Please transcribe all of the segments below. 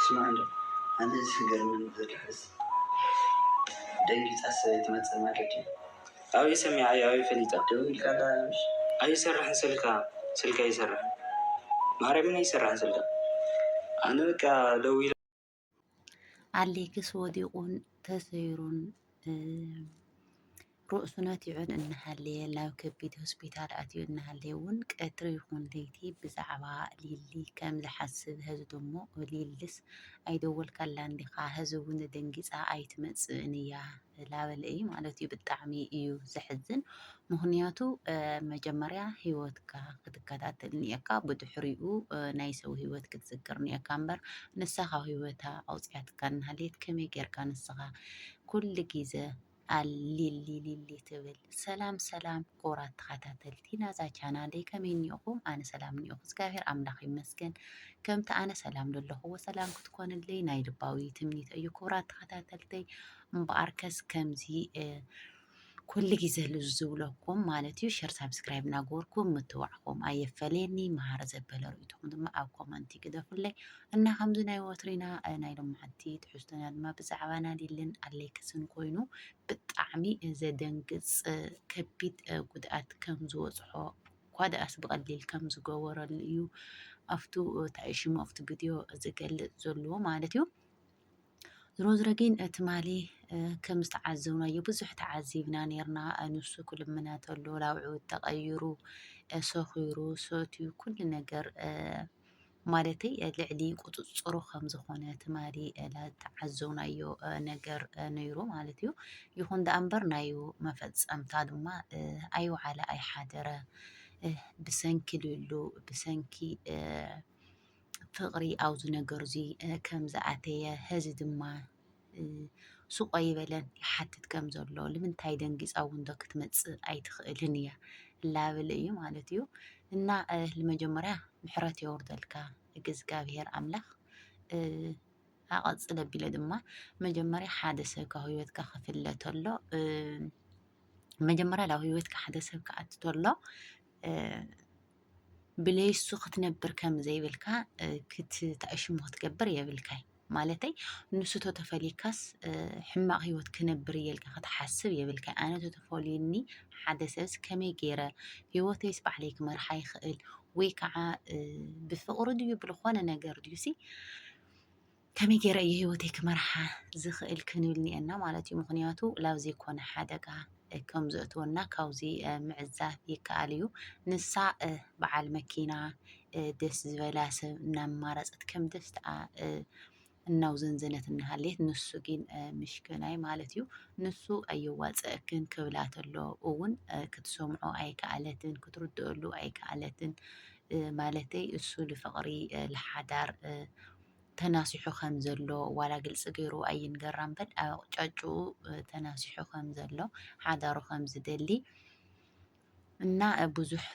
ስማዕ እንዶ፣ ኣነ ዝገርመኒ ዘሎ ሕዚ፣ ደንጊጻ ሰበይቲ መጸ ማለት እዩ። ኣበይ ሰሚዓ እያ? ኣበይ ፈሊጣ? ደዊልካ ኣላ ምሽ? ኣይሰርሕን ስልካ፣ ስልካ ኣይሰርሕን። ማርያምን ኣይሰርሕን ስልካ። ኣነ በቃ ደዊለ ኣሌክስ ወዲቑን ተሰይሩን፣ እ፣ ርእሱ ነቲዑን እናሃለየ ናብ ከቢድ ሆስፒታል ኣትዩ እናሃለየ እውን ቀትሪ ይኹን ለይቲ ብዛዕባ ሊሊ ከም ዝሓስብ፣ ሐዚ ደሞ ሊልስ ኣይደወልካላን ዲኻ? ሐዚ እውን ደንጊጻ ኣይትመጽእን እያ ላበለ እዩ ማለት እዩ። ብጣዕሚ እዩ ዘሕዝን። ምኽንያቱ፣ እ፣ መጀመርያ ህይወትካ ክትከታተል እኒኤካ፣ ብድሕሪኡ፣ እ፣ ናይ ሰው ህይወት ክትዝክር እኒኤካ እምበር፣ ንሳ ካብ ህይወታ ኣውፅያትካ እናሃለየት ከመይ ጌርካ ንስኻ ኩሉ ግዜ ኣሊሊ ሊሊ ትብል? ሰላም ሰላም ክቡራት ተኸታተልቲ ናዛ ቻናለይ፣ ከመይ እኒኦኹም? ኣነ ሰላም እኒኦኹ፣ እግዚኣብሔር ኣምላኽ ይመስገን። ከምቲ ኣነ ሰላም ዘለኹዎ ሰላም ክትኮንለይ ናይ ልባዊ ትምኒት እዩ። ክቡራት ተኸታተልተይ፣ እምበኣርከስ ከምዚ፣ እ፣ ኩሉ ግዜ ዝብለኩም ማለት እዩ፣ ሸር ሳብስክራይብ እናገበርኩም ምትዋዕኹም ኣየፈለየኒ። መሃሪ ዘበለ ርእይቶኹም ድማ ኣብ ኮመንቲ ግደፉለይ። እና ከምዚ ናይ ወትሪና፣ እ፣ ናይ ሎማዓንቲ ትሕዝቶና ድማ ብዛዕባ ናሊልን ኣሌክስን ኮይኑ፣ ብጣዕሚ ዘደንግጽ፣ እ፣ ከቢድ፣ እ፣ ጉድኣት ከም ዝበጽሖ፣ እኳ ደኣስ ብቐሊል ከም ዝገበረሉ እዩ ኣብቱ፣ እ፣ እንታይ ሽሙ ኣብቱ ቪድዮ ዝገልጽ ዘሎ ማለት እዩ። ዝሮ ዝሮ ግን ትማሊ፣ እ፣ ከም ዝተዓዘብናዮ ብዙሕ ተዓዚብና ነርና። እ፣ ንሱ ክልምና ተሎ ላብዑ ተቐይሩ፣ እ፣ ሰኺሩ፣ ሰትዩ፣ ኩሉ ነገር፣ እ፣ ማለተይ፣ እ፣ ልዕሊ ቁጽጽሩ ከም ዝኾነ ትማሊ፣ እ፣ ላ-፣ ተዓዘብናዮ፣ እ፣ ነገር፣ እ፣ ነይሩ ማለት እዩ። ይኹን ደኣ እምበር ናዩ መፈጸምታ ድማ፣ እ፣ ኣይወዓለ ኣይሓደረ፣ እ፣ ብሰንኪ ሊሉ፣ ብሰንኪ፣ እ፣ ፍቕሪ ኣብዚ ነገር እዚ፣ እ፣ ከም ዝኣተየ፣ ሐዚ ድማ፣ እ፣ ስቕ ኣይበለን ይሓትት ከም ዘሎ፣ ንምንታይ ደንጊጻ እውን ዶ ክትመጽእ ኣይትኽእልን እያ እናበለ እዩ ማለት እዩ። እና፣ እ፣ ንመጀመርያ ምሕረት የውርደልካ እግዝኣብሄር ኣምላኽ። እ፣ ኣቐጽል ኣቢለ ድማ መጀመርያ ሓደ ሰብ ካብ ህይወትካ ክፍለ ተሎ፣ እ፣ መጀመርያ ናብ ህይወትካ ሓደ ሰብ ክኣቱ ተሎ፣ እ፣ ብለይሱ ክትነብር ከም ዘይብልካ፣ እ፣ ክት-፣ ተኣሽሙ ክትገብር የብልካይ። ማለተይ፣ ንሱ ተተፈልዩካስ፣ እ፣ ሕማቕ ህይወት ክነብር እየ ኢልካ ክትሓስብ የብልካይ። ኣነ ተተፈልዩኒ ሓደ ሰብስ ከመይ ገይረ ህይወተይስ ባዕለይ ክመርሓ ይኽእል? ወይ ከዓ፣ እ፣ ብፍቕሪ ድዩ ብልኾነ ነገር ድዩሲ ከመይ ገይረ እየ ህይወተይ ክመርሓ ዝኽእል ክንብል እኒኤና ማለት እዩ። ምኽንያቱ ላብ ዘይኮነ ሓደጋ፣ እ፣ ከም ዘእትወና ካብዚ፣ እ፣ ምዕዛብ ይከኣል እዩ። ንሳ፣ እ፣ በዓል መኪና፣ እ፣ ደስ ዝበላ ሰብ እናማረጸት ከም ደስትኣ፣ እ፣ እናውዘንዘነት እናሃለየት፣ ንሱ ግን፣ እ፣ ምሽክናይ ማለት እዩ። ንሱ ኣየዋጸእክን ክብላ ተሎ እውን፣ እ፣ ክትሰምዖ ኣይከኣለትን፣ ክትርድአሉ ኣይከኣለትን። እ፣ ማለተይ እሱ ልፍቕሪ፣ እ፣ ልሓዳር፣ እ፣ ተናሲሑ ከም ዘሎ ዋላ ግልጺ ገይሩ ኣይንገራ እምበር፣ ኣብ ጫጭኡ፣ እ፣ ተናሲሑ ከም ዘሎ፣ ሓዳሩ ከም ዝደሊ እና፣ እ፣ ብዙሕ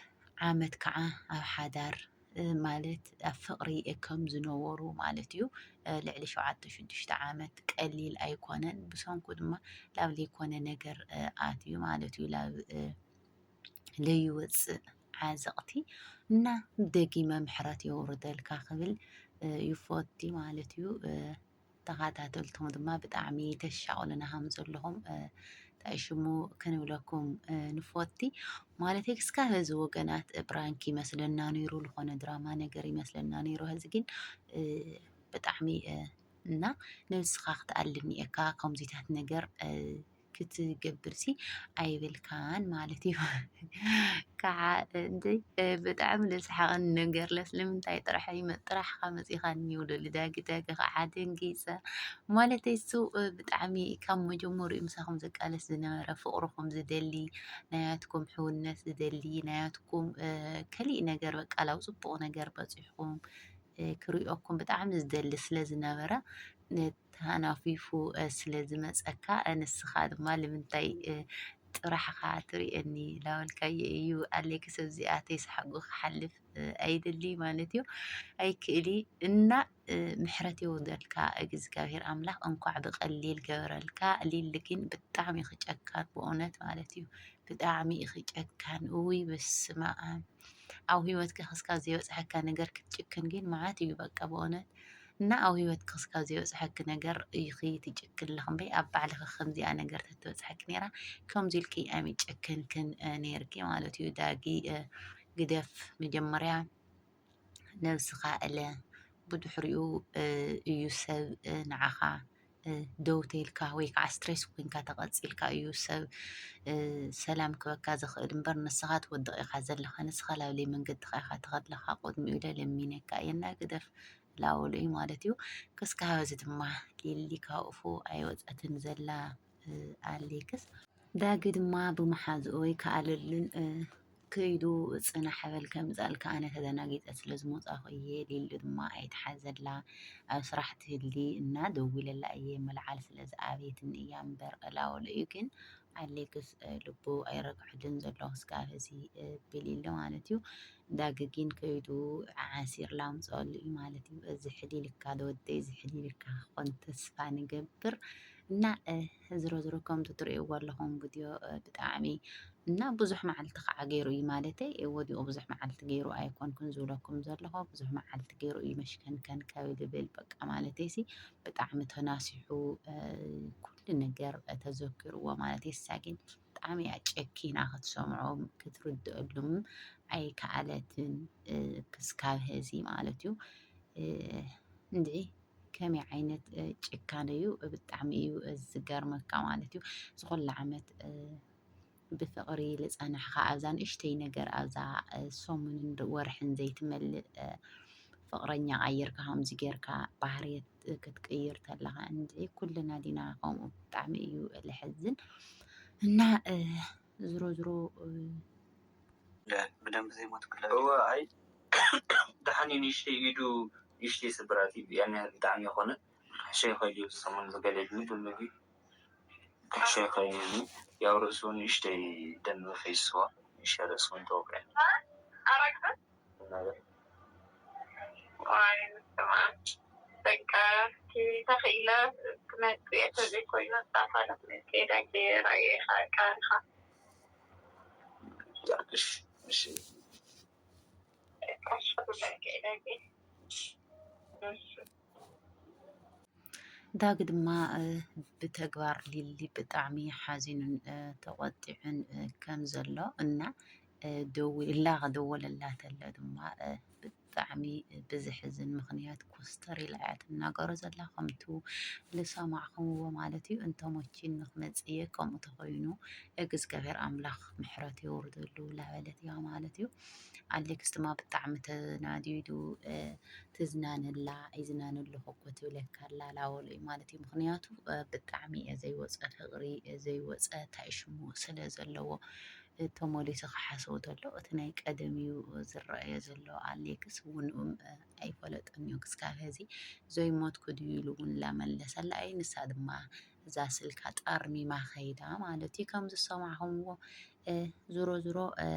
ዓመት ከዓ ኣብ ሓዳር፣ እ፣ ማለት ኣብ ፍቕሪ፣ እ፣ ከም ዝነበሩ ማለት እዩ። እ፣ ልዕሊ ሸውዓተ ሽዱሽተ ዓመት ቀሊል ኣይኮነን። ብሰንኩ ድማ ላብ ዘይኮነ ነገር፣ እ፣ ኣትዩ ማለት እዩ። ላብ፣ እ፣ ለይወፅእ ዓዘቕቲ እና ደጊመ ምሕረት የውርደልካ ክብል፣ እ፣ ይፎቲ ማለት እዩ። እ፣ ተኸታተልቶም ድማ ብጣዕሚ ተሻቑሉና ከም ዘለኹም፣ እ፣ እንታይ ሽሙ ክንብለኩም፣ እ፣ ንፎቲ። ማለተይ ክስካ ህዚ ወገናት፣ እ፣ ፕራንክ ይመስለና ነይሩ፣ ዝኾነ ድራማ ነገር ይመስለና ነይሩ። ህዚ ግን፣ እ፣ ብጣዕሚ፣ እ፣ እና ነብስኻ ክትኣልን እየካ ከምዚታት ነገር፣ እ፣ ክትገብርሲ ኣይብልካን ማለት እዩ። ከዓ እንደ ብጣዕሚ ዘስሓቐኒ ነገር ለስ ንምንታይ ጥራሕ ይመ-፣ ጥራሕኻ መፂኻኒ ይብሉ ልዳጊ ዳጊ ከዓ ደንጊፀ። ማለተይ እሱ ብጣዕሚ ካብ መጀመሪኡ ምሳኹም ዝቃለስ ዝነበረ ፍቕርኹም ዝደሊ፣ ናያትኩም ሕውነት ዝደሊ፣ ናያትኩም፣ እ፣ ከሊእ ነገር በቃ ላው ፅቡቕ ነገር በፂሕኹም፣ እ፣ ክሪኦኩም ብጣዕሚ ዝደሊ ስለ ዝነበረ፣ እ፣ ተሃናፊፉ፣ እ፣ ስለ ዝመጸካ፣ እ፣ ንስኻ ድማ ንምንታይ፣ እ፣ ጥራሕኻ ትርእየኒ? ላበልካዮ እዩ ኣሌክስ ኣብዚኣ ተይሰሓቑ ክሓልፍ፣ እ፣ ኣይደሊ ማለት እዩ። ኣይክእል እዩ። እና፣ እ፣ ምሕረት የውርደልካ እግዚኣብሔር ኣምላኽ፣ እንኳዕ ብቐሊል ገበረልካ። ሊሊ ግን ብጣዕሚ ኢኺ ጨካን ብእውነት ማለት እዩ። ብጣዕሚ ኢኺ ጨካን። እውይ በስመኣብ። ኣብ ህይወትካ ክስካብ ዘይበጽሐካ ነገር ክትጭክን ግን መዓት እዩ በቃ ብእውነት። እና ኣብ ህይወትኪ ክስካብ ዘይበፅሐኪ ነገር ኢኺ ትጭክኒ ኣለኺ እምበይ፣ ኣብ ባዕልኺ ከምዚኣ ነገር ተትበፅሐኪ ነይራ፣ ከምዚ ኢልኪ ኣይምጨከንክን፣ እ፣ ነይርኪ ማለት እዩ። ዳጊ፣ እ፣ ግደፍ መጀመርያ ነብስኻ እለ፣ ብድሕሪኡ፣ እ፣ እዩ ሰብ፣ እ፣ ንዓኻ፣ እ፣ ደው ተይልካ ወይ ከዓ ስትሬስ ኮይንካ ተቐፂልካ እዩ ሰብ፣ እ፣ ሰላም ክበካ ዝኽእል እምበር ንስኻ ትወድቕ ኢኻ ዘለኻ። ንስኻ ላብለይ መንገድኻ ኢኻ ተኸድለኻ፣ ቅድሚኡ ኢለ ለሚነካ እየ እና ግደፍ ላበሎ እዩ ማለት እዩ። ክስካብ ሕዚ ድማ ሊሊ ካብ ኣፉ ኣይወፀትን ዘላ፣ እ፣ ኣሌክስ። ዳጊ ድማ ብመሓዝኡ ወይ ከዓ ለሉን፣ እ፣ ከይዱ ፅናሕ በል ከምፅኣልካ ኣነ ተደናጊፀ ስለ ዝመፃኹ እየ። ሊሊ ድማ ኣይትሓዘላ ኣብ ስራሕ ትህሊ እና ደዊለላ እየ መልዓል ስለ ዝኣበየትኒ እያ እምበር ላበሎ እዩ። ግን ኣሌክስ፣ እ፣ ልቡ ኣይረግዐሉን ዘሎ ክስካብ ሕዚ፣ እ፣ ብሊሊ ማለት እዩ። ዳጊ ግን ከይዱ ዓሲር ላምፀሉ እዩ ማለት እዩ። እዚ ሕሊልካ ዶ ወደይ፣ እዚ ሕሊልካ ክኾን ተስፋ ንገብር እና፣ እ፣ ዝሮ ዝሮ ከምቲ ትርእይዎ ኣለኹም ቪድዮ፣ እ፣ ብጣዕሚ እና ብዙሕ መዓልቲ ከዓ ገይሩ እዩ ማለተይ፣ ወዲቑ ብዙሕ መዓልቲ ገይሩ ኣይኮንኩን ዝብለኩም ዘለኹ፣ ብዙሕ መዓልቲ ገይሩ እዩ መሽከንከን ካብ ልብል በቃ ማለተይ ሲ ብጣዕሚ ተናሲሑ፣ እ፣ ኩሉ ነገር ተዘኪርዎ ማለተይ። እሳ ግን ብጣዕሚ እያ ጨኪና ክትሰምዖም ክትርድአሉም ኣይከኣለትን፣ እ፣ ክስካብ ሐዚ ማለት እዩ። እ፣ እንድዒ ከመይ ዓይነት፣ እ፣ ጭካነ እዩ፣ ብጣዕሚ እዩ ዝገርመካ ማለት እዩ። ዝኹሉ ዓመት፣ እ፣ ብፍቕሪ ዝጸናሕኻ ኣብዛ ንእሽተይ ነገር፣ ኣብዛ፣ እ፣ ሰሙንን ወርሕን ዘይትመልእ፣ እ፣ ፍቕረኛ ቀይርካ ከምዚ ጌርካ ባህርየት ክትቅይር ተለኻ እንድዒ ኩልና ዲና ከምኡ ብጣዕሚ እዩ ለሕዝን እና፣ እ፣ ዝሮ ዝሮ፣ እ፣ ብደንብ ዘይሞት ክላ እወ፣ ኣይ፣ ደሓን እዩ፣ ንእሽተይ ኢዱ፣ ንእሽተይ ስብራት እዩ፣ ያን ያህል ብጣዕሚ ኣይኮነን። ክሕሸ ይኽእል እዩ፣ ሰሙን ዝገለ ምግቢ፣ ምግቢ ክሕሸ ይኽእል እዩ። ያው ርእሱ ንእሽተይ ደም ፈይስዎ፣ ንእሽተይ ርእሱ እውን ተወቅዐ። ዋይ፣ ስማ፣ በቃ፣ እስኪ ተኽኢለ ክመጽእ እየ፣ ተዘይኮይኑ፣ ጣፋ ክትመጽእ እየ፣ ዳጌ ራእየ ኢኻ፣ ቃልኻ። እሺ፣ እሺ። ዳጊ ድማ፣ እ፣ ብተግባር ሊሊ ብጣዕሚ ሓዚኑን፣ እ፣ ተቖጢዑን፣ እ፣ ከም ዘሎ እና፣ እ፣ ደዊላ ክደወለላ ተሎ ድማ፣ እ፣ ብጣዕሚ ብዝሕዝን ምኽንያት ኮስተር ኢላ እያ ትናገሮ ዘላ፣ ከምቱ ዝሰማዕኹምዎ ማለት እዩ። እንተ ሞቺኒ ክመጽእ እየ፣ ከምኡ ተኾይኑ እግዚኣብሔር ኣምላኽ ምሕረት የውርደሉ ላበለት እያ ማለት እዩ። ኣሌክስ ድማ ብጣዕሚ ተናዲዱ፣ እ፣ ትዝናነላ ይዝናነሉ እኮ ትብለካ ኣላ ላበሎ እዩ ማለት እዩ። ምኽንያቱ፣ እ፣ ብጣዕሚ እየ ዘይወፀ ፍቕሪ፣ እ፣ ዘይወፀ ታይ ሽሙ ስለ ዘለዎ፣ እ፣ ተመሊሱ ክሓስቦ ተሎ እቲ ናይ ቀደም እዩ ዝረኣዮ ዘሎ። ኣሌክስ እውን፣ እ፣ ኣይፈለጠን እዩ ክስካብ ሕዚ። ዘይሞትኩ ድዩ ኢሉ እውን ላመለሰላ እዩ። ንሳ ድማ እዛ ስልካ ጠርሚማ ከይዳ ማለት እዩ። ከም ዝሰማዕኹምዎ፣ እ፣ ዙሮ ዙሮ፣ እ፣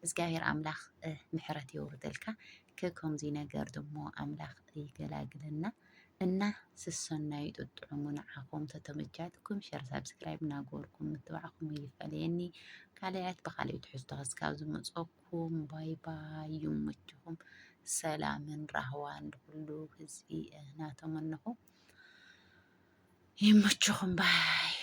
እግዚኣብሔር ኣምላኽ፣ እ፣ ምሕረት የውርደልካ። ከከምዚ ነገር ድሞ ኣምላኽ ይገላግለና። እና ስሰናዩ ጥጥዑሙ ንዓኹም ተተመቻትኩም ሸር ሳብስክራይብ እናገበርኩም ምትባዕኹም ይፈለየኒ። ካልኣት ብኻልእ ትሕዝቶ ክስካብ ዝመፀኩም ባይ ባይ፣ ይመችኹም። ሰላምን ራህዋን ንኩሉ ህዝቢ እናተመነኹ ይመችኹም ባይ።